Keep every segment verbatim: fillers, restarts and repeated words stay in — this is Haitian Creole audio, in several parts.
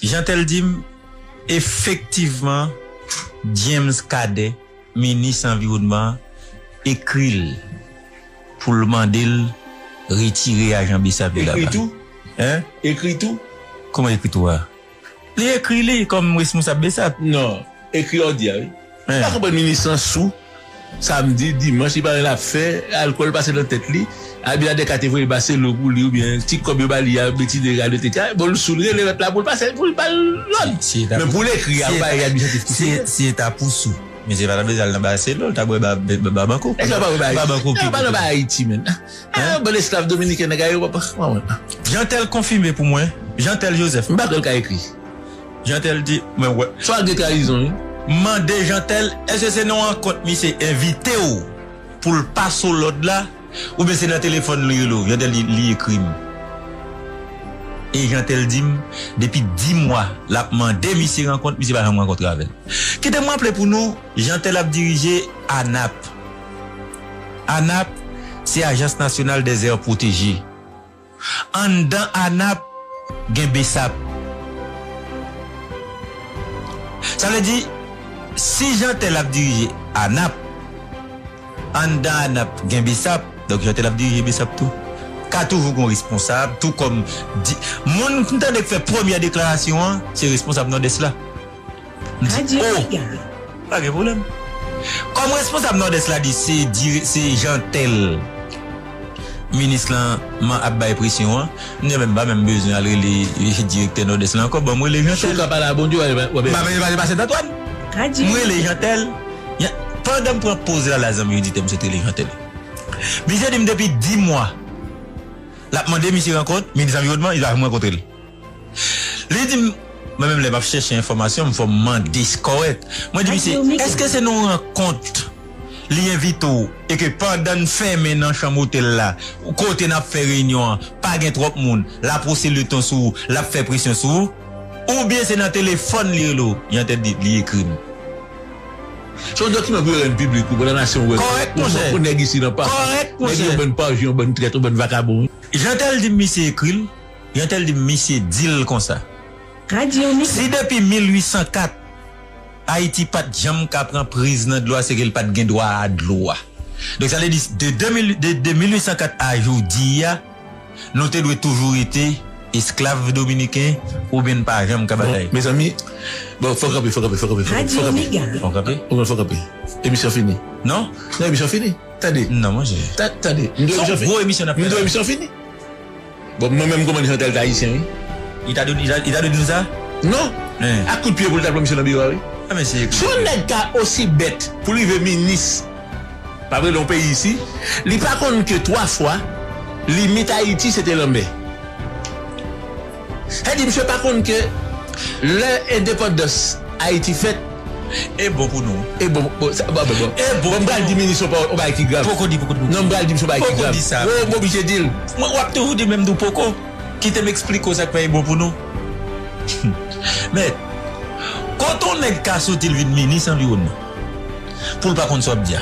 Jeantel di m, efektivman, James Cadet, minis anviwònman an, ekri l pou l mande l retire ajan BSAP yo laba. Ekri tou? Hein? Ekri tou? Kòman ekri tou a? Li ekri li kòm responsab BSAP. Non, ekri òdi a, wi. Hein. M pa konprann minis lan sou. Samdi, dimanch, li pa gen l ap fè, alkòl pase nan tèt li. Abinader ka te voye l ba Selo pou li, oubyen ti kòb yo ba li a, betize rale tete a. Bon, l sou, l rele lòt la pou l pase, pou l ba l lòd. Men pou l ekri a, ou pa gen administratif ki sou. Si e ta pou sou, misye pa ta bezwen al nan Barcelone, l ta bwè ba, ba, ba Banco. Èske pa bwè ba Ayiti? Ba Banco ki pa nan ba Ayiti, men. Ah, bann esklav dominiken, nèg a yo, papa. Jeantel konfime pou mwen. Jeantel Joseph. M pa kwè l ka ekri. Jeantel di, mwen wè. Sa gen trayizon, wi. M mande Jeantel, èske se nan rankont misye envite w pou l pase w lòd la, oubyen se nan telefòn li rele w? Jeantel di, li ekri m. E Jeantel di m, depi dis mwa, l ap mande misye rankont, misye pa janm rankontre avè l. Kite m raple pou nou, Jeantel ap dirije ANAP. ANAP, se Agence Nationale des Aires Protégées. Anndan ANAP, gen BSAP. Sa vle di, si Jeantel ap dirije ANAP, anndan ANAP gen BSAP, donk Jeantel ap dirije BSAP tou. Ka toujou gon responsab, tou kòm di, moun m tande k fè premyè deklarasyon an, se responsab Nòdès la. M di, oh, pa gen pwoblèm. Kòm responsab Nòdès la di se, di, se Jeantel, minis lan man ap bay presyon an, m di, men m pa menm bezwen al rele direktè Nòdès la ankò, ban m rele Jeantel. Si w ka pale a Bondye, w a, w a, m pa bezwen pale pa Sentantwàn. M rele Jeantel. Pandan m pran poz la, la zanmi yo di tè m sot rele Jeantel. Misye di m depi dis mwa, l ap mande misye rankont, minis anviwònman, li pa janm rankontre l. Li di m, mwen menm lè m ap chèche enfòmasyon, m fò m mande kòrèk. Mwen di misye, èske se nan yon rankont li envite w e ke pandan n fèmen nan chanm otèl la, kote n ap fè reyinyon an, pa gen twòp moun, l ap wose le ton sou ou, l ap fè presyon sou ou, oubyen se nan telefòn li rele w? Jeantel di, li ekri m. Se yon dokiman pou yo rann piblik, pou, pou lanasyon wè. Kòrèk, monchè. Pou nèg isi nan pa. Kòrèk, monchè. Nèg yo bann parjè, yon bann trèt, yon bann vakabon, wi. Jeantel di m misye ekri l, Jeantel di m misye di l konsa. Si depi mil uit san kat, Ayiti pa t janm ka pran priz nan dlo a, se ke l pa t gen dwa a dlo a. Donk, sa vle di, de de mil, de, de mil uit san kat a jodi a, nou te dwe toujou rete esklav dominiken, oubyen n pa janm ka batay. Bon, mezanmi, bon, fò kanpe, fò kanpe, fò kanpe, fò kanpe, fò kanpe. Fò kanpe? Ou konn fò kanpe. Emisyon fini. Non? Non, emisyon fini. Tande. Non, monchè. Ta-, tande. M di w emisyon fini. M di w emisyon fini. Bon, mwen menm kòman Jeantel t ayisyen, wi. Li ta dwe, li ta, li ta dwe di nou sa? Non. Ak kout pye pou l ta pran misye nan biwo a, wi. Si yon nèg ka osi bèt pou l rive minis, pa vre, nan yon peyi isi, li pa konn ke twa fwa, limit Ayiti se te lanmè. Sa di misye pa konn ke lè endepandans Ayiti fèt, e bon pou nou. E bon, bon, sa, bon, bon, bon. E bon pou nou. Bon, m pral di minis yon pawòl, yon bagay ki grav. Poko di, poko di, poko di. Non, m pral di misye yon bagay ki grav. Poko di sa. Wo, m oblije di l. Mwen, w ap toujou di menm di w poko. Kite m eksplike w sa k fè e bon pou nou. Mèt, kote yon nèg ka soti l vin minis anviwònman? Pou l pa konn sa w ap di a.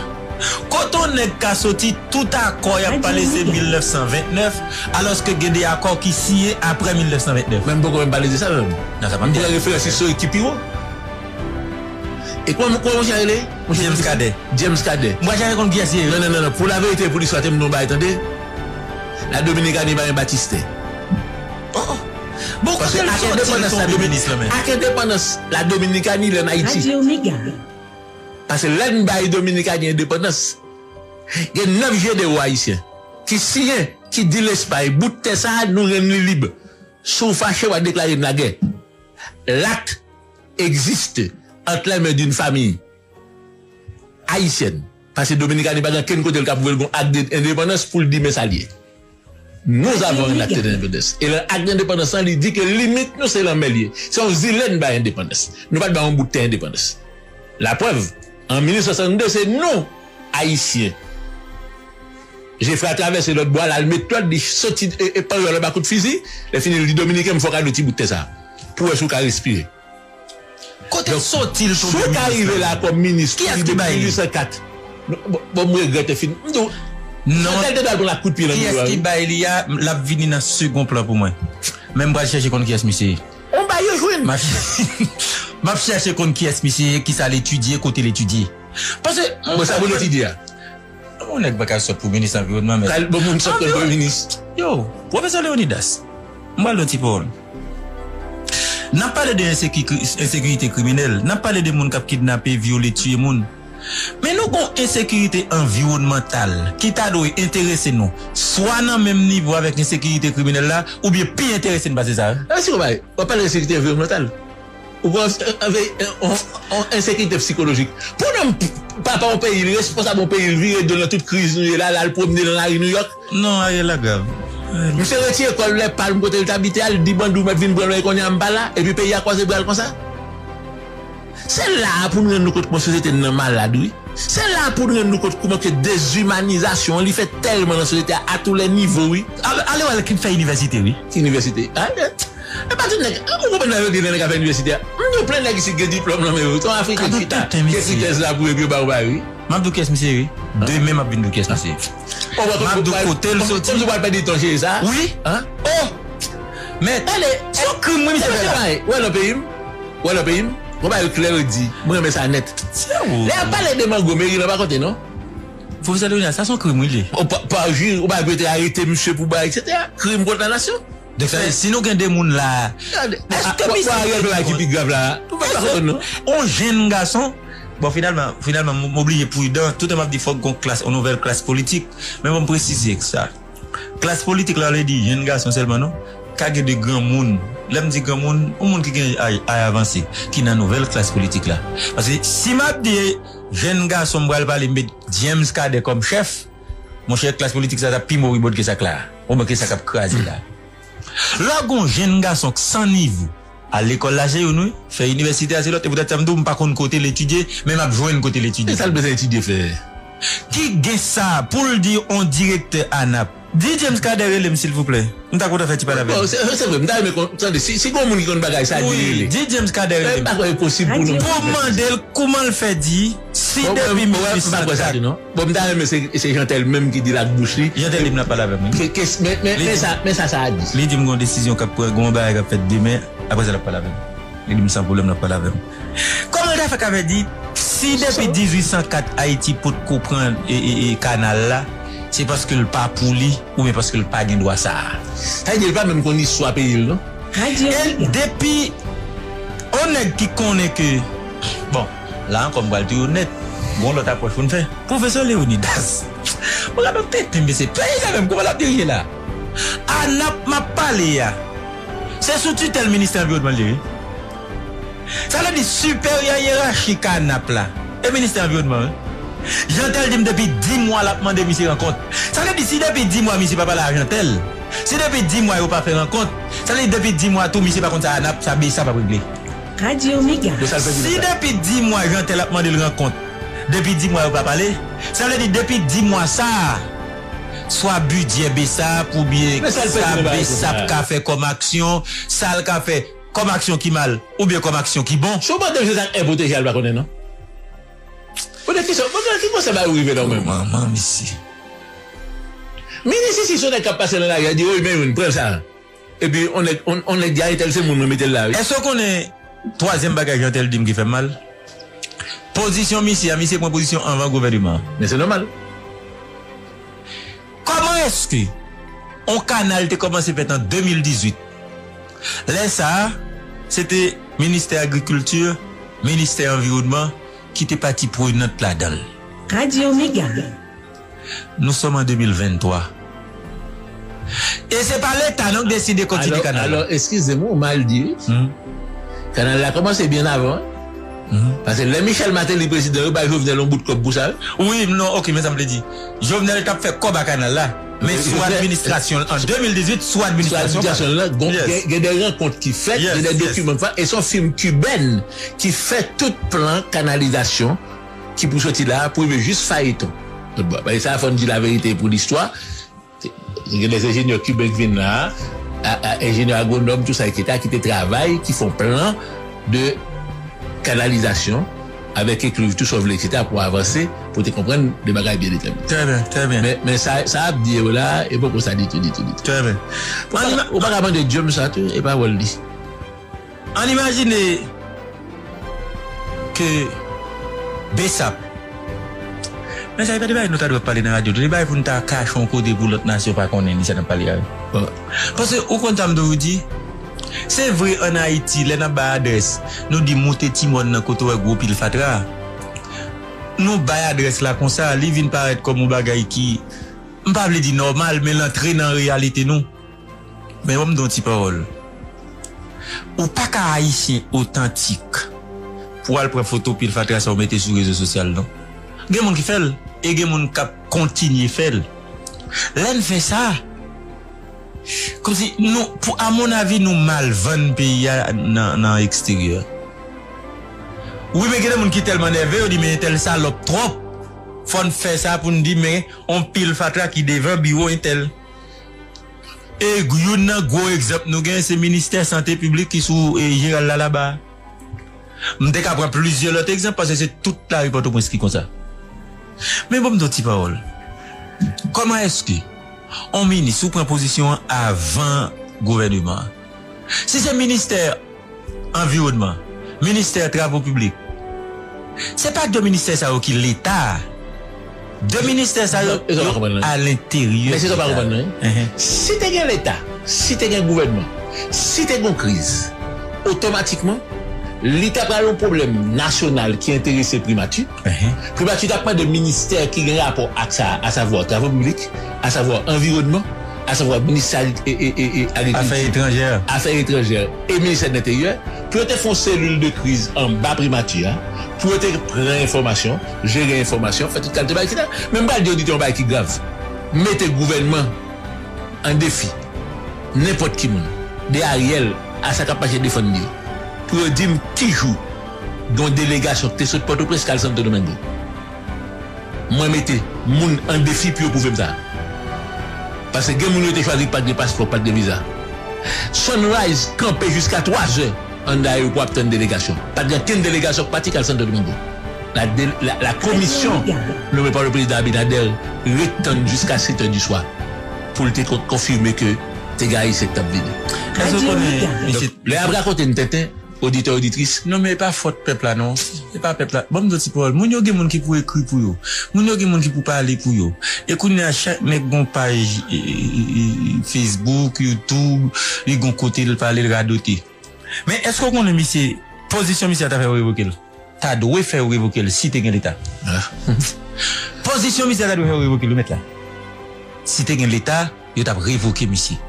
Kote yon nèg ka soti tout akò y ap pale se mil nèf san vennèf, alòske gen de akò ki siyen apre mil nèf san vennèf. Men m poko menm pale de sa menm. Non, sa pa m pran referans istorik ki pi wo. E kòman, kòman monchè a rele? James Cadet. James Cadet. M pa janm konn kiyès li ye. Non, non, non, non. Pou laverite, pou listwa, te m di w yon bagay, tande. La Dominikani pa gen batistè. Oh, oh. Bon, kote l soti l tonbe minis lan, men? Ak endepandans la Dominikani, l ann Ayiti. Paske lè n bay Dominikani endepandans, gen nèf jenewo ayisyen ki siyen, ki di Lespay, bout tè sa a, nou rann li lib. Si w fache, w a deklare n lagè. L'acte existe entre les mains d'une famille haïtienne. Paske Dominikani pa gen kenn kote l ka pwouve l gon ak de endepandans pou l di men sa l ye. Nous avons un acte d'indépendance. E nan ak dendepandans lan, li di ke limit nou se lanmè l ye. Se yon zile n bay endepandans. Nou pa t bay yon bout tè endepandans. Laprèv, an mil uit san swasannde, se nou, Ayisyen, Jefra travèse lòt bò a, l al met lòd, li soti, e, e, Panyòl anba kout fizi, lè fini, li di Dominiken, m fè w kado ti bout tè sa a. Pou w wè si w ka respire. Kote l soti l tonbe minis la? Si w ka rive la kòm minis, kiyès ki bay li? Mil uit san kat. Bon, bon, m regrèt, fin. M di w, non, Jeantel te dwe al pran l ak kout pye nan biwo a, wi. Kiyès ki bay li a, l ap vini nan second plan pou mwen. Men m pral chèche konn kiyès misye ye. On bagay yo jwenn. M ap, m ap chèche konn kiyès misye ye, kisa l etidye, kote l etidye. Paske, bon, sa pou l etidye a. Yon nèg pa ka sòt pou minis anviwònman, men. Kal, bon, moun sòt pou minis. Yo, pwofesè Leonidas, m pral di yon ti pawòl. N ap pale de enseki-, ensekirite kriminèl, n ap pale de moun k ap kidnape, vyole, tiye moun. Men nou gon ensekirite anviwònmantal ki ta dwe enterese nou, swa nan menm nivo avèk ensekirite kriminèl la, oubyen pi enterese n pase sa. E si w bay, w ap pale ensekirite anviwònmantal. Ou pran, euh, euh, euh, on, on ensekirite sikolojik. Pou nonm p-, papa yon peyi, li responsab yon peyi, li vire do l nan tout kriz nou ye la, l al pwomne nan lari Nouyòk. Non, Ariel la grav. Misye retire kò l lè palm kote l t abite a, li di bandi w mèt vin pran l, kounye a m pa la, epi peyi a kwaze bra l konsa. Se la a pou n rann nou kont kòman sosyete n nan malad, wi. Se la a pou n rann nou kont kòman ke dezimanizasyon an, li fèt tèlman nan sosyete a, a tou lè nivo, wi. Ale, ale wè ki fè inivèsite, wi. Ki inivèsite? A, e, e pa tout nèg. Ou konprann nan yo gen nèg k ap fè inivèsite a? M gen plen nèg isit gen diplòm nan men yo. Se yon Afriken ki chita, ki ekri tèz la pou yo, epi yo ba yo bagay, wi. M ap di w kiyès misye ye, wi. Demen m ap vin di w kiyès misye ye. M ap di w kote l soti. Kòmsi w pral pèdi tan cheri sa? Wi. Oh! Mèt, se yon krim, wi, misye fè la. Wè nan peyi m, wè nan peyi m, gon bagay klè yo di, mwen renmen sa nèt. Lè y ap pale de mango, Merilan pa konte, non. Pwofesè Leonidas, sa se yon krim, wi, li ye. Ou pa, pa jwi, ou pa dwe te arete misye pou bagay, etsetera. Krim kont la nasyon. Donk, sa vle di, si nou gen de moun la, èske misye Ariel fè bagay ki pi grav la? Ou pa konn, non? On jenn gason, bon, finalman, finalman, m, m oblije pridan, toutan m ap di fòk gon klas, on nouvèl klas politik, men bon, m presize sa. Klas politik la, vle di jenn gason sèlman, non? Ka gen de granmoun. Lè m di granmoun, yon moun ki gen ay, ay avanse, ki nan nouvèl klas politik la. Paske si m ap di jenn gason, m pral pale, m met James Cadet kòm chèf, monchè, klas politik sa t ap pi moribond ke sa k la a. Oubyen ke sa k ap kraze la. Lè w gon jenn gason k san nivo, al lekòl la se youn, wi. Fè inivèsite a se lòt. E poutèt sa m di w, m pa konn kote l etidye, men m ap jwenn kote l etidye. E sa l bezwen etidye fè? Ki gen sa pou l di on direktè anap? Di James Cadet rele m, silvouplè. M ta kontan fè ti pale avè l. Bon, se, se vre, m ta renmen konn, tande, si, si gon moun ki konn bagay sa, di rele. Wi, di James Cadet rele m. Men m pa kwè e posib pou nou. Pou m mande l kouman l fè di, si depi mil uit san kat. Bon, m pa kwè sa tou, non. Bon, m ta renmen se, se Jeantel menm ki di l ak bouch li. Jeantel di m l ap pale avè m, wi. Ke, ke, men, men, men sa, men sa, sa a di. Li di m gon desizyon k ap pran, gon bagay k ap fèt demen, apre sa l ap pale avè m. Li di m san pwoblèm l ap pale avè m. Kòman l ta fè k ap di, si depi dizuit san kat Ayiti potko pran, e, e, e, kanal la, se paske l pa pou li, oubyen paske l pa gen dwa sa a? Sa vle di, l pa menm konn istwa peyi l, non? E depi, on nèg ki konnen ke, bon, la ankò m pral tou onèt, gon lòt apwòch pou n fè. Pwofesè Leonidas, mwen kapab tenten, mesye, peyi sa menm, kòman l ap dirije la? ANAP m ap pale a, se sou titèl ministè anviwònman l ye, wi. Sa vle di siperyè yerachik ANAP la, e ministè anviwònman, wi. Jeantel di m depi di mwa l ap mande misye rankont. Sa vle di si depi di mwa misye pa pale a Jeantel, si depi di mwa yo pa fè rankont, sa vle di depi di mwa tou misye pa konn sa ANAP, sa BSAP ap regle. Radyo Mega. Si depi di mwa Jeantel ap mande l rankont, depi di mwa yo pa pale, sa vle di depi di mwa sa a, swa bidjè BSAP oubyen sa BSAP ka fè kòm aksyon, sa l ka fè kòm aksyon ki mal, oubyen kòm aksyon ki bon. Si w mande m se sa k enpwoteje a, l pa konnen, non. Poutèt kisa, poutèt ki konsa bagay ou rive la ou menm? Manman, mesye. Minis isi, se yon nèg k ap pase nan lari a, di, "Wi, men youn, pran sa." Epi, on nèg, on, on nèg di, "A, entèl se moun mwen mete l la, wi." Èske w konnen twazyèm bagay Jeantel di m ki fè m mal? Pozisyon misye a, misye pran pozisyon anvan gouvèneman an. Men se nòmal. Kòman èske on kanal te kòmanse fèt an de mil dizuit? Lè sa a, se te Ministè Agrikilti, Ministè Anviwònman ki te pati prenant ladan l. Radyo Mega. Nou sòm an de mil venntwa. E se pa Leta non k deside kontinye kanal la. Alò, eskize m, ou mal di, wi. Kanal la kòmanse byen avan. Paske lè Michel Martelly prezidan, yo bay Jovenel yon bout kòb pou sa, wi. Wi, non, oke, men sa m vle di. Jovenel t ap fè kòb a kanal la. Men sou administrasyon l, an de mil dizuit, sou administrasyon l, gen, gen de rankont ki fèt, gen de dokiman ki fèt, e se yon fim kibèn ki fè tout plan kanalizasyon ki pou soti la a pou rive jis Fayeton. Donk, bon, bagay sa a, fò n di laverite pou listwa. Gen de enjenyè kiben ki vin la a, a, a, enjenyè agwonòm, tou sa, etsetera, ki te travay, ki fè yon plan de kanalizasyon avèk ekliv, tou sa w vle, etsetera, pou avanse, pou te konprann de bagay byen detèmine. Trè byen, trè byen. Men, men sa, sa ap di yo la, e poko sa ditou, ditou, ditou. Trè byen. Ou pa, ou pa ka mande James sa tou, e pa wòl li. Ann imajine ke Bsap. Men sa, se pa de bagay nou ta dwe ap pale nan radyo. Se de bagay pou n ta kache yon kote pou lòt nasyon pa konnen ni sa n ap pale a. Paske ou konn sa m toujou di? Se vre, ann Ayiti, lè n ap bay adrès, nou di moute Ti Mòn nan kote w wè gwo pil fatra. Nou bay adrès la konsa, li vin parèt kòm yon bagay ki, m pa vle di nòmal, men l antre nan reyalite nou. Men ban m di w yon ti pawòl. Ou pa ka ayisyen otantik pou w al pran foto pil fatra sa w mete sou rezo sosyal, non. Gen moun ki fè l, e gen moun k ap kontinye fè l. Lè n fè sa, kòmsi nou, pou, amonavi, nou mal vann peyi a nan, nan eksteryè. Wi, men gen de moun ki tèlman nève, yo di, "Men entèl salòp twòp." Fò n fè sa pou n di, "Men, on pil fatra ki devan biwo entèl." E youn nan gwo egzanp nou gen, se ministè sante piblik ki sou, e, jeneral la laba. M te ka pran plizyè lòt egzanp, paske se tout lari Pòtoprens ki konsa. Men bon, m di w ti pawòl. Kòman èske on minis ou pran pozisyon an avan gouvèneman an? Si se ministè anviwònman, ministè travo piblik, se pa de ministè sa yo ki Leta a. De ministè sa yo, yo alenteryè Leta. Men se sa w pa konprann nan, wi. Si te gen Leta, si te gen gouvènman, si te gen kriz, otomatikman, li ta pral yon pwoblèm nasyonal ki enterese primati. Primati t ap mande ministè ki gen rapò ak sa, asavwa travo piblik, asavwa anviwònman, asavwa ministè ag-, e, e, e, e, agrikilti, afè etranjè, afè etranjè e ministè de lenteryè, pou yo te fè yon selil de kriz anba primati a, pou yo te pran enfòmasyon, jere enfòmasyon, fè tout kalite bagay ki la. Men m pral di oditè yon bagay ki grav. Mete gouvènman an defi, nenpòt ki moun, de Ariel a sa k ap mache defann li yo, pou yo di m ki jou gen yon delegasyon ki te sot Pòtoprens k al Santo Domingo. Mwen mete moun an defi pou yo pwouve m sa. Paske gen moun yo te chwazi ki pa t gen paspò, ki pa t gen viza. Sunrise kanpe jiska twa zè anndan ayewopò ap tann delegasyon. Pa t gen okenn delegasyon k pati k al Santo Domingo. La, de, la, la komisyon nonmen pa le prezidan Abinader ret tann jiska sèt è di swa pou l te kon-, konfime ke te gen Ayisyen k t ap vini. Èske w konnen, mesye? Lè y ap rakonte n tenten, oditè, oditris. Non, men e pa fòt pèp la, non. E pa pèp la. Ban m di w ti pawòl. Moun yo gen moun ki pou ekri pou yo. Moun yo gen moun ki pou pale pou yo. E kounye a, chak nèg gon paj, e, e, e, e, Facebook, YouTube, li gon kote l pale, l radote. Men èske w konnen misye, pozisyon misye a ta fè yo revoke l? Ta dwe fè yo revoke l si te gen Leta. Pozisyon misye a ta dwe fè yo revoke l, wi, mèt la. Si te gen Leta, yo t ap revoke misye.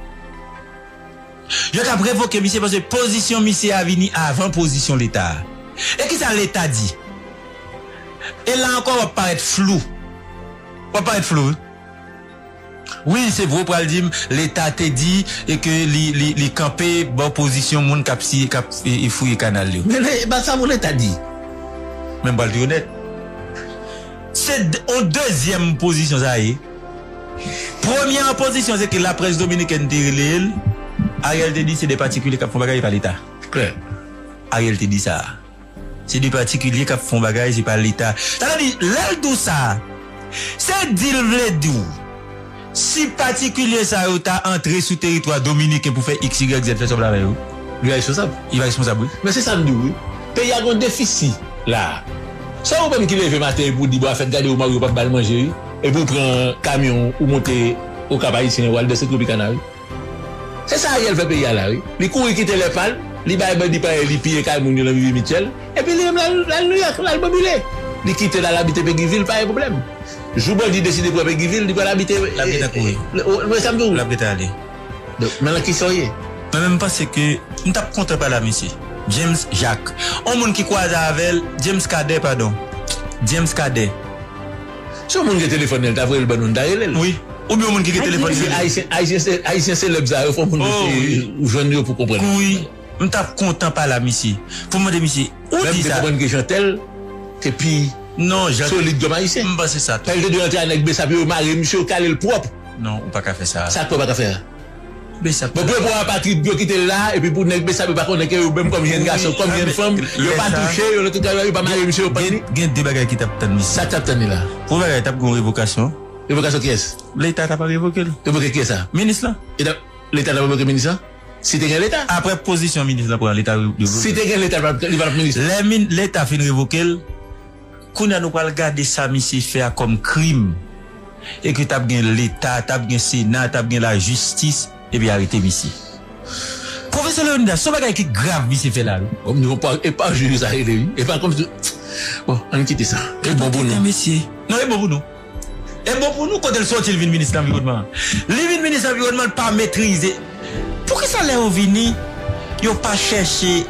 Yo t ap revoke misye paske pozisyon misye a vini avan pozisyon Leta a. E kisa Leta di? E la ankò, w ap parèt flou. W ap parèt flou, wi. Wi, se vre, w pral di m, Leta te di e ke li, li, li kanpe bò pozisyon moun k ap siye, k ap, e, e, fouye kanal yo. Men le, ba sa pou Leta di. Men m pral tou onèt. Se d-, on dezyèm pozisyon sa ye. Premyè pozisyon, se ke laprès dominikèn te rele l. Ariel te di se de patikilye k ap fè yon bagay, e pa Leta. Klè. Ariel te di sa. Se de patikilye k ap fè yon bagay, se pa Leta. Sa vle di, lè l di w sa, se di l vle di w, si patikilye sa yo ta antre sou teritwa dominiken pou fè X, Y, Z, fè sòm avè yo, li va responsab. Li va responsab, wi. Men se sa m di w, wi. Peyi a gon defisi la. Se ou menm ki leve maten epi w di, "Bon, afèt, gade, Omari yo p ap ba l manje, wi." Epi w pran kamyon, ou monte Okap Ayisyen, w al danse Tropicana, wi. Se sa Ariel fè peyi a la, wi. Li kouri kite lè pa l, li bay bandi parèy li piye kay moun yo nan Vivi Mityèl, epi li menm l al, l al Nouyòk, l al bobile. Li kite l al abite Peguiville, pa gen pwoblèm. Jou bandi deside pran Peguiville, li pral abite, l ap gentan kouri. L, w, w, sa m di w. L ap gentan ale. Donk, men nan kisa w ye? Mwen menm, m panse ke m t ap kontan pale a misye. James Jacques. On moun ki kwaze avè l, James Cadet, padon. James Cadet. Si yon moun gen telefòn li, l ta voye l ban nou, n ta rele l. Wi. Oubyen yon moun ki gen telefòn li. Ayisyen, Ayisyen, se, Ayisyen selèb sa yo, fò moun yo jwenn yo pou konprann. Wi. M t ap kontan pale a misye. Pou m mande misye, ou di sa? Menm te konprann ke Jeantel te pi solid kòm Ayisyen. Non, Jeantel, m panse sa tou. Lè l te dwe antre a nèg Bsap yo, yo mare misye, yo kale l pwòp. Non, ou pa ka fè sa. Sa k fè w pa ka fè a? Bsap. Bon, pou, pou apatrid yo kite l la, epi pou nèg Bsap yo pa konnen ke yo menm kòm jèn gason, kòm jèn fanm, yo pa touche, yo nan tout travay, yo pa mare misye, yo pann li. Gen, gen de bagay ki t ap tann misye. Sa k t ap tann li la? Pou bagay, t ap gen yon revokasyon. Revokasyon kiyès? Leta t ap revoke l. Revoke kiyès sa? Minis lan. Leta, Leta t ap revoke minis lan? Si te gen Leta. Apre pozisyon minis lan pran, Leta re- revoke. Si te gen Leta, li pa t ap minis. Lè min- Leta fin revoke l, kounye a nou pral gade sa misye fè a kòm krim. E ke t ap gen Leta, t ap gen Sena, t ap gen lajistis, epi arete misye. Pwofesè Leonidas, se yon bagay ki grav misye fè la, wi. Bon, nou pa, e pa jij sa rele, wi. E pa kòmsi, bon, ann kite sa. E bon pou nou. Mesye. Non, e bon pou nou. E bon pou nou, kote l soti, l vin minis lanviwònman. Li vin minis lanviwònman, l pa metrize. Poukisa lè yo vini, yo pa chèche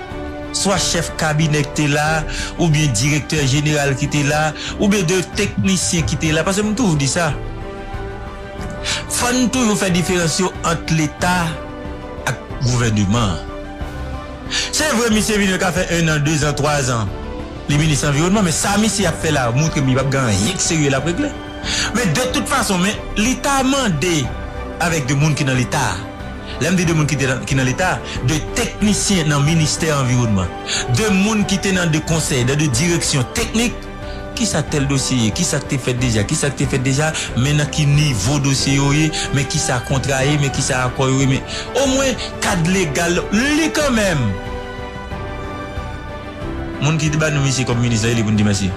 swa chèf kabinè ki te la, oubyen direktè jeneral ki te la, oubyen de teknisyen ki te la? Paske m toujou di sa. Fò n toujou fè diferans yo ant Leta ak gouvèneman. Se vre, misye vini ka fè en an, de zan, twa zan, li minis anviwònman, men sa misye ap fè la montre m li p ap gen anyen k serye l ap regle. Men de tout fason, men li ta mande avèk de moun ki nan Leta. Lè m di de moun ki te nan, ki nan Leta, de teknisyen nan ministè anviwònman, de moun ki te nan de konsèy, nan de direksyon teknik, kisa tèl dosye ye, kisa k te fèt deja, kisa k te fèt deja, men nan ki nivo dosye yo ye, men kisa kontra ye, men kisa akò yo ye, men omwen kad legal li kanmenm. Moun ki te ba nou misye kòm minis la, e li pou n di mèsi.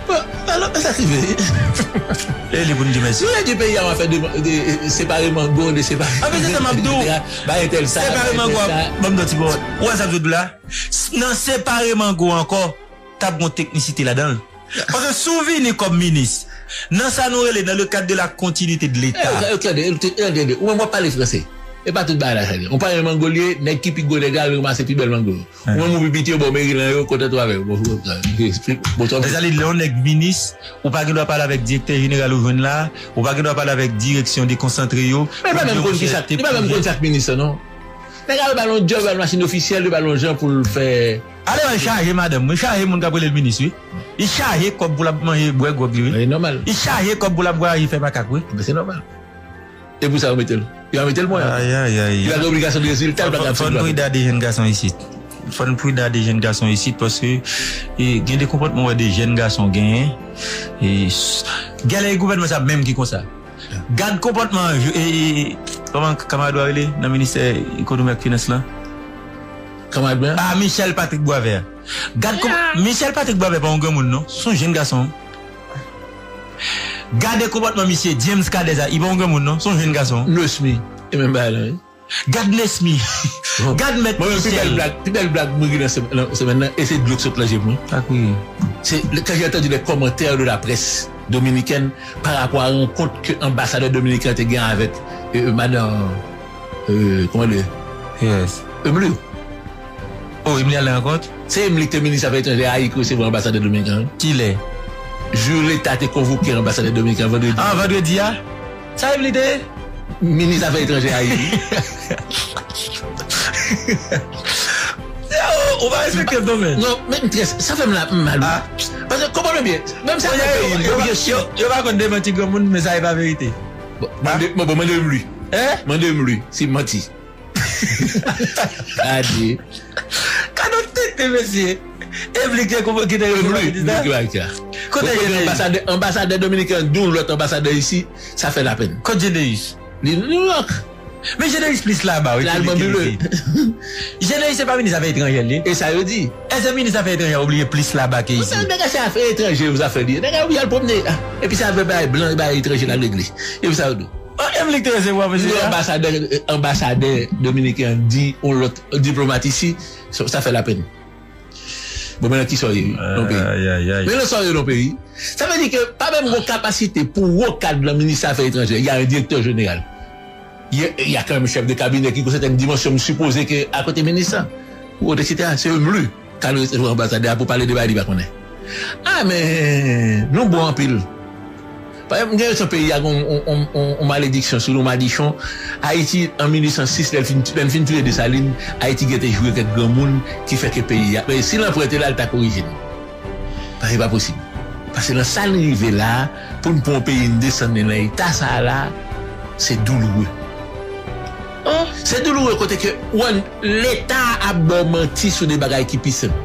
Bon, alò, e sa k rive? E li pou n di mèsi. Si w di peyi a w ap fè de, de, de separe mango, de separe. Anben, se sa m ap di w. Bay entèl sa, separe bay entèl mango, sa. Ban m di w ti pawòl. Ou wè sa m sot di w la? S- Nan separe mango ankò, t ap gon teknisite ladan l. Paske si w vini kòm minis, nan sa nou rele, dans le cadre de la continuité de l'État. Eh, eh, tande, eh, tande, ou menm w ap pale franse. E pa tout bagay la, tande. Ou pale mango l ye, nèg ki pi gwo nèg la, l ranmase pi bèl mango yo. Ou menm ou pi piti yo, ba w meri lan yo, kontante w avè yo. Bon, bon, bon, bon, bon. Sètadi, lè yon nèg minis, ou pa gen dwa pale avèk direktè jeneral ou jwenn la, ou pa gen dwa pale avèk direksyon dekonsantre yo. Men li pa menm konn kisa, li pa menm konn sa k minis lan, non. Nèg la, yo ba l yon djòb, yo ba l machin ofisyèl, yo ba l yon jan pou l fè. Ale, wi, chaje madanm, wi, chaje moun k ap rele l minis, wi. Li chaje kòb pou l ap manje, bwè gwòg li, wi. Li chaje kòb pou l ap vwayaje, fè makak, wi. Men se nòmal. E pou sa yo mete l. Yo mete l pou anyen. Ay, ay, ay. Yo gen obligasyon de rezilta, yo pa ka fè dwa. Fò n pridan de jèn gason isit. Fò n pridan de jèn gason isit, paske, e, gen de konpòtman w wè de jèn gason genyen. E, s- Genlè e gouvènman sa menm ki konsa. Gad konpòtman, e, e, kòman kamarad ou a rele nan ministè ekonomi ak finans lan? Kamarad mwen? Ah, Michel Patrick Boisvert. Gad konpò- Michel Patrick Boisvert pa yon granmoun, non. Se yon jèn gason. Gade konpòtman misye, James Cadet a, li pa yon granmoun, non. Se yon jèn gason. Nesmy, e menm bagay la, wi. Gad Nesmy. Gad mèt Michel. Mwen menm, pi bèl blag, pi bèl blag mwen ri nan sem- nan semèn nan, e se dlo k sot nan je mwen. Pa kriye. Se le- quand j'ai entendu les commentaires de la presse dominicaine par rapport à la rencontre que anbasadè dominiken te gen avèk, euh, madanm, euh, kòman l rele? Yes. Emily. Oh, Emily al nan rankont? Se Emily ki te minis afè etranjè a, ki resevwa anbasadè dominiken an. Kilè? Jou leta te konvoke anbasadè dominiken an vandredi. Ah, vandredi a? Sa Emily te ye? Minis afè etranjè a, wi. Yo, ou pa respekte m non, men. Non, men m trè, sa fè m la, m mal, wi. Ah. Paske, konprann byen, menm sa nan peyi m, yo, yo, yo pa konn demanti granmoun, men sa e pa verite. Bon, mande, bon, bon, mande Emily. Hein? Mande Emily, si m manti. Gade. Gade yon tete, mesye. Emily ki te konvo- ki te resevwa minis la? Kote Jene Yis? Anbasadè, anbasadè dominiken an di yon lòt anbasadè isi, sa fè lapenn. Kote Jene Yis? Li New York. Men Jene Yis plis laba, wi, ki li, ki li. Jene Yis se pa minis afè etranjè li ye. E sa yo di. Èske minis afè etranjè oblije plis laba ke isi? Nèg la se afè etranjè yo zafè li ye. Nèg la oblije al pwomne. Ah, epi se afè bay blan, bay etranjè la regle. Epi sa yo di. Oh, Emily te resevwa mesye a? Anbasadè, anbasadè dominiken an di yon lòt diplomat isi, sa, sa fè lapenn. Bon, men nan ki sa w ye, wi, nan peyi? Ay, ay, ay. Men nan sa w ye, nan peyi? Sa vle di ke pa menm gon kapasite pou wo kad nan minis afè etranjè. Y a un directeur général. Y a, y a quand même chef de cabinet ki gon sètèn dimansyon, m sipoze ke akote minis la. Ou et cetera. Se Emily k al resevwa anbasadè a pou pale de bagay li pa konnen. Ah, men, nou bon anpil. Pa egzanp, m gen enpresyon peyi a gen yon, yon, yon, yon, yon malediksyon sou li, yon madichon. Ayiti, an mil uit san sis, lè l fin, lè n fin touye Desalin, Ayiti gentan jwe kèk granmoun ki fè ke peyi a. Men si lanprè te la, l ta korije n. Paske se pa posib. Paske nan sa n rive la a, pou n pran yon peyi, n desann li nan eta sa a la, se douloure. Se douloure kote ke, w, Leta ap ba w manti sou de bagay ki pi senp.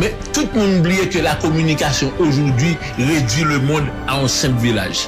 Men, tout moun bliye ke la communication aujourd'hui réduit le monde à un simple village.